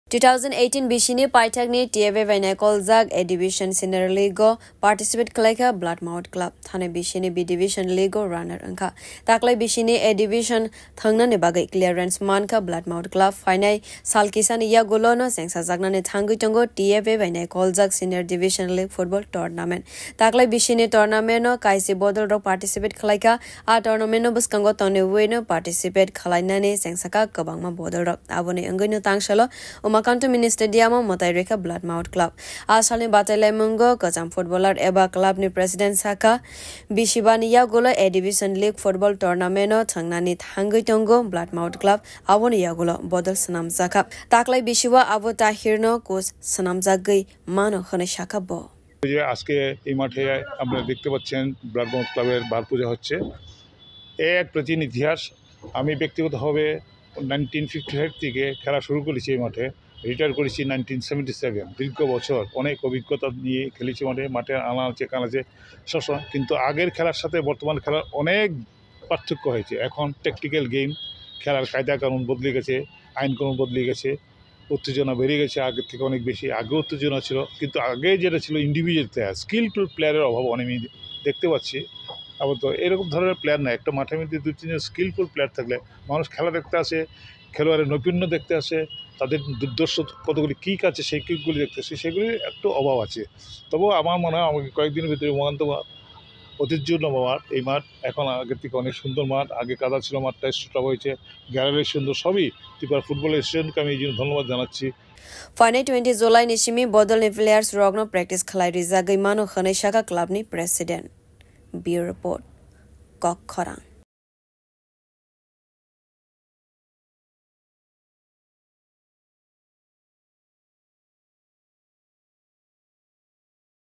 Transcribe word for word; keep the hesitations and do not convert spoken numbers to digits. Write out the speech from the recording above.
Two thousand eighteen bisini paithakni T F A bai naikoljak A Division Senior League o participate khlaikha Bloodmouth Club. Thani bisini B Division League o runner wngkha. Taklai bisini A Division thangnani bagwi clearance mankha Bloodmouth Club. Phainai sal kisani yagulono chengsajaknani thangwi tongo T F A bai naikoljak Senior Division League Football Tournament. Taklai bisini tournament o kaisi bodol rok participate khlaikha. A tournament no bwskango tonwi no participate khwlainani chengsakha kwbangma bodol rok. Aboni wngwi no tangsalo Umakanto Mini Stadium o mwtai rwkha Bloodmouth Club. A salni bachailaimungo kwcham footballer eba club ni president sakha, bisibani yagulo A Division League football tournament o thangnani thangwi tongo Bloodmouth Club, aboni yagulo bodol swnamjakha. Taklai bisibo Abu Tahir no coach swnamjagwi mano hwnwi sakha bo. যে আজকে এই মাঠে আপনারা দেখতে পাচ্ছেন blood mouth ক্লাবের বার পূজা হচ্ছে। এ এক প্রাচীন ইতিহাস। আমি ব্যক্তিগতভাবে নাইনটিন ফিফটি ফাইভ থেকে খেলা শুরু করেছি এই মাঠে। রিটায়ার করেছি নাইনটিন সেভেন্টি সেভেন। দীর্ঘ বছর অনেক অভিজ্ঞতা নিয়ে খেলেছি মাঠে, মাঠে আনাচে কানাচে সবসময়। কিন্তু আগের খেলার সাথে বর্তমান খেলার অনেক পার্থক্য হয়েছে। এখন ট্যাকটিক্যাল গেম, খেলার কায়দা কানুন বদলে গেছে, আইন কানুন বদলে গেছে, উত্তেজনা বেড়ে গেছে আগের থেকে অনেক বেশি। আগে উত্তেজনা ছিল, কিন্তু আগে যেটা ছিল ইন্ডিভিজুয়াল প্লেয়ার, স্কিলফুল প্লেয়ারের অভাব অনেক আমি দেখতে পাচ্ছি। আবার তো এরকম ধরনের প্লেয়ার না, একটা মাঠের মধ্যে দুই তিনজন স্কিলফুল প্লেয়ার থাকলে মানুষ খেলা দেখতে আসে, খেলোয়াড়ের নৈপুণ্য দেখতে আসে, তাদের দুর্দর্শ কতগুলি কিক আছে সেই কিকগুলি দেখতে আসে, সেগুলির একটু অভাব আছে। তবুও আমার মনে হয় আমাকে কয়েকদিনের ভিতরে মহান্ত ঐতিহ্যপূর্ণ মাঠ, এই মাঠ এখন আগের থেকে অনেক সুন্দর মাঠ। আগে কাদা ছিল, মাঠটা স্ট্রাপ হয়েছে, গ্যালারি সুন্দর, সবই ত্রিপুরা ফুটবল অ্যাসোসিয়েশনকে আমি এই জন্য ধন্যবাদ জানাচ্ছি। Phainai twenty July ni simi bodolni players rokno practice khlai rijagwi mano hwnwi sakha club ni president. Bureau Report, Kok Khorang.